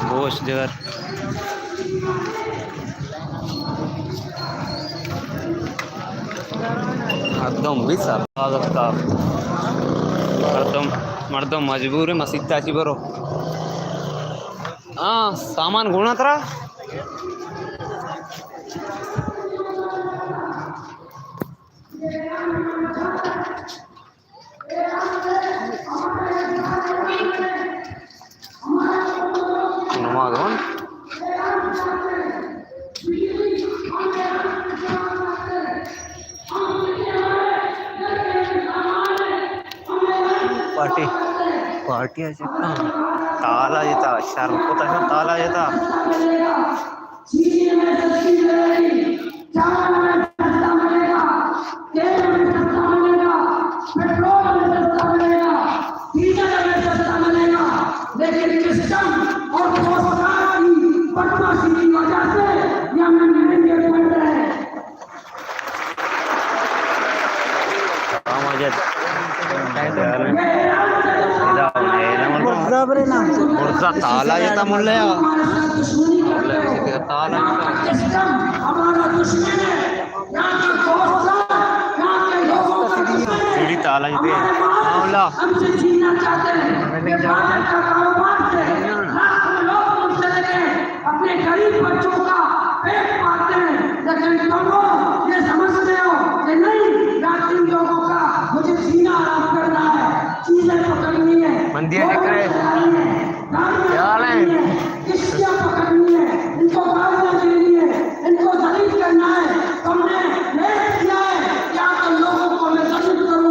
گوشت جگر۔ مردم بھی سرباز اتکا۔ مردم، مردم مجبور ہے مسیت ءَ چی برو۔ ہاں، سامان گونا ترا۔ نماز ہون۔ پارٹی، پارٹی ءَ چکاں تالا جتا، شر کتا، تالا جتا۔ چینی ہمیں سستی ملے گی، چاول ہمیں سستا ملے گا، تیل ہمیں سستا ملے گا، پٹرول ہمیں سستا ملے گا، ڈیزل ہمیں سستا ملے گا، لیکن کسٹم اور کوسٹ گارڈ کی بدمعاشی کی وجہ سے یہ ہمیں مہنگے پڑ رہے ہیں۔ برزا برے نا۔ برزا تالا جتا ملے آ۔ ملے آ، تالا جتا۔ سیڑھی تالا جتے۔ ہاں، مولا۔ اپنے غریب بچوں کا پیٹ پالتے ہیں، لیکن تم لوگ یہ سمجھتے ہو کہ نہیں، یار، تم لوگوں کا مجھے جینا آرام کرنا ہے، چیزیں پکڑنی ہے، من دیا موٹر چلانی ہے، گاڑیاں چلانی ہے، کشتیاں